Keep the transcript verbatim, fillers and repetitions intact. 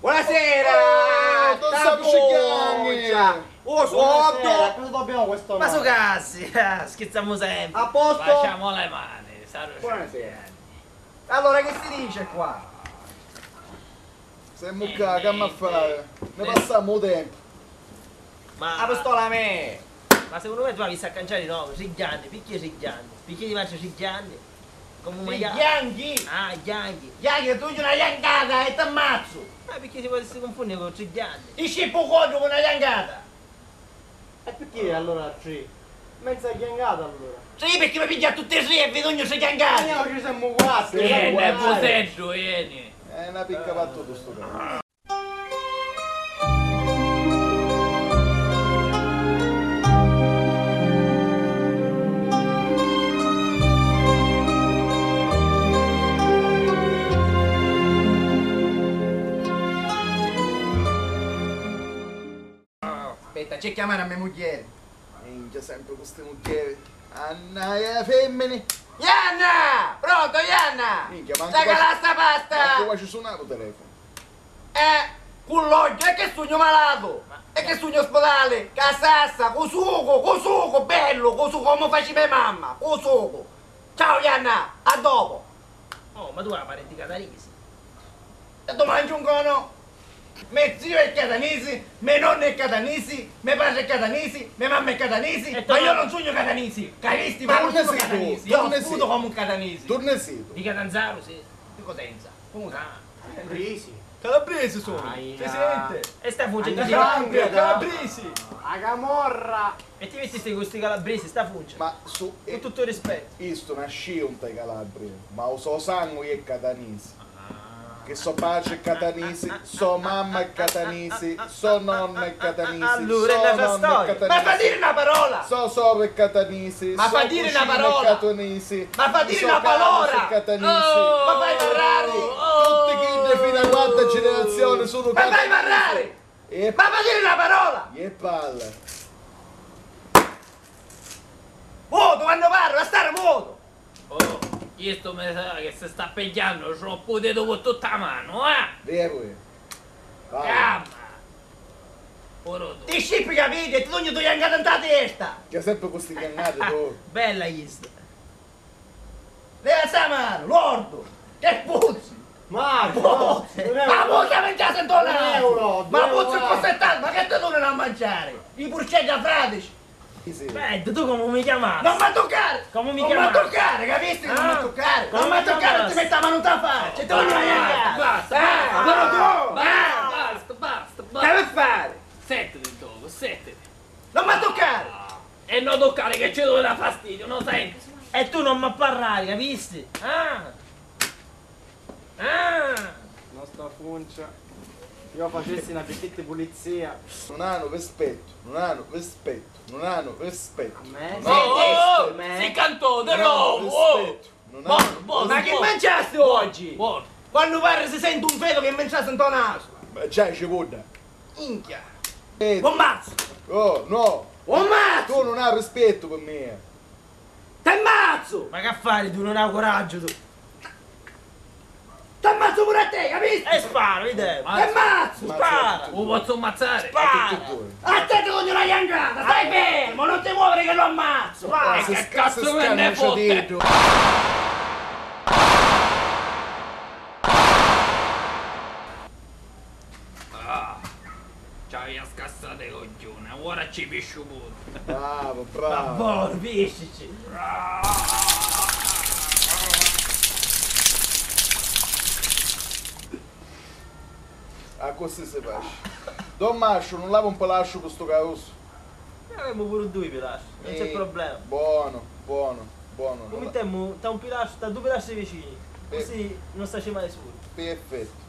Buonasera! Oh, don Saru Cigghiani! Oh, buonasera, cosa dobbiamo questo nome? Ma su cazzi, eh, schizzamu sempre. A posto? Baciamo le mani, Saru Cigghiani. Buonasera. Allora, che si dice qua? Semu ccà, c'amma fari? Ne passamu u tempu. Ma a pistola me! Ma secondo me tu avissi a canciari nomi, Cigghiani, picchì Cigghiani? Picchì ti piaci Cigghiani? Comu mai. Ghianghi! Ah, Ghianghi! Ghianghi, tu na ghjangata e t'ammazzu! Ma picchì si putissi cunfunniri cu Cigghiani? Ti scippu u coddu cu na ghjangata! E picchì allura tri? Menza ghjangata allura! Tri, picchì mi pigghia a tutti e tri e vi dugnu tri ghjangati! E noi ci semu quattru! Vieni, Buseddu, vieni! È una picca battuta sto cazzo. Aspetta, c'è chiamare a me mugghieri. Minchia, sempre cu sti mugghieri. Annaia, femmini! Ianna! Pronto, Ianna? Minchia, mancu. Sta calà sta pasta! Mancu quasi sunava u telefono. Eh, cu l'ogghiu, e che sugnu malatu? E che sugnu o spidali? Ca sassa, cu sucu, cu sucu, bellu, cu sucu, comu faci me mamma, cu sucu. Ciao, Ianna, a dopo. Oh, ma tu hai parenti catanisi? E tu mangi un cono? Me ziu è catanisi, me nonnu è catanisi, me patri è catanisi, me mamma è catanisi, ma io non sugnu catanisi, capisti? Ma non sugnu catanisi, io sputu comu un catanisi. Turni situ? Di Catanzaru, sì. Di Cosenza. Comu sa? Calabrisi. Calabrisi sono. Aia. Si sente. E sta fucci di Calabria, calabrisi. A camorra. E ti mettisti cu sti calabrisi, sta fucci. Ma su. Cu tuttu rispettu. Istu nascìu nta Calabria, ma u so sangu è catanisi. Che so patri è catanisi, so mamma è catanisi, so nonna è catanisi, so nonnu è catanisi. Ma fa diri na parola! So soru è catanisi, so cucina è catanisi. Ma fa diri na parola! Ma fai parrari! Tutti chiddi finu a quarta generazione sono catanisi. Ma fai parrari! Ma fa diri na parola! E parra! Mutu, quannu parru, a stari mutu! Oh, chistu mi sa chi si sta pigghiannu troppu ditu cu tutta a manu, eh! Veru è. Calma! Puru tu. Ti scippi, capiti? E ti dugnu dui ghjangati nta testa! Chi sempri cu sti ghjangati tu? Bella chista! Leva sta manu, lordu! Che puzzi! Mario! Puzzi! Ma puzzi a minchia sento nasu! Ma puzzi così tantu, ma che ti duni a manciari? I purceddi a fradici! Aspetta, tu comu mi chiamasti? Non mi toccare! Comu mi chiamasti? Non mi toccare, capisti? Non mi toccare! Non mi toccare, ti metto la mano in faccia! Ti voglio aiutare! Basta, basta, basta, basta, basta! Che vuoi fare? Settiti dopo, settiti! Non mi toccare! E non toccare che ci dà fastidio, non senti? E tu non mi parlare, capisti? Ah! Ah! No sta funcia. Io facessi una picchitta pulizia. Non hanno rispetto, non hanno rispetto, non hanno rispetto. A me? Oh, oh, oh, si cantò di nuovo! Oh! Buono, buono, ma che mangiasti oggi? Buono. Quando parli si sente un feto che mangiasti nto naso. Ma già ci vudda. Minchia. Eh. Un mazzo. Oh, no. Un mazzo. Tu non hai rispetto per me. T'ammazzu! Ma che fai tu, non hai coraggio tu! T'ammazzu pure a te, capisti? E spara, vediamo! T'ammazzu! Spara! Lo posso ammazzare? Spara! A te ti voglio una ghjangata, stai fermo, non ti muovere che lo ammazzo! Spara! Che cazzo me ne fotte? Ah, ci avia scassatu i cogghiuni, ora ci pisciu puru. Bravo, bravo. Va buono, piscici. Accussì si faci. Don Masciu, non lava un pilastru cu stu carusu? Noi avemu puru dui pilastri, non c'è problema. Buono, buono, buono. Lu mittemmu nta un pilastru, nta dui pilastri vicini, così non sta ci mai sulu. Perfetto.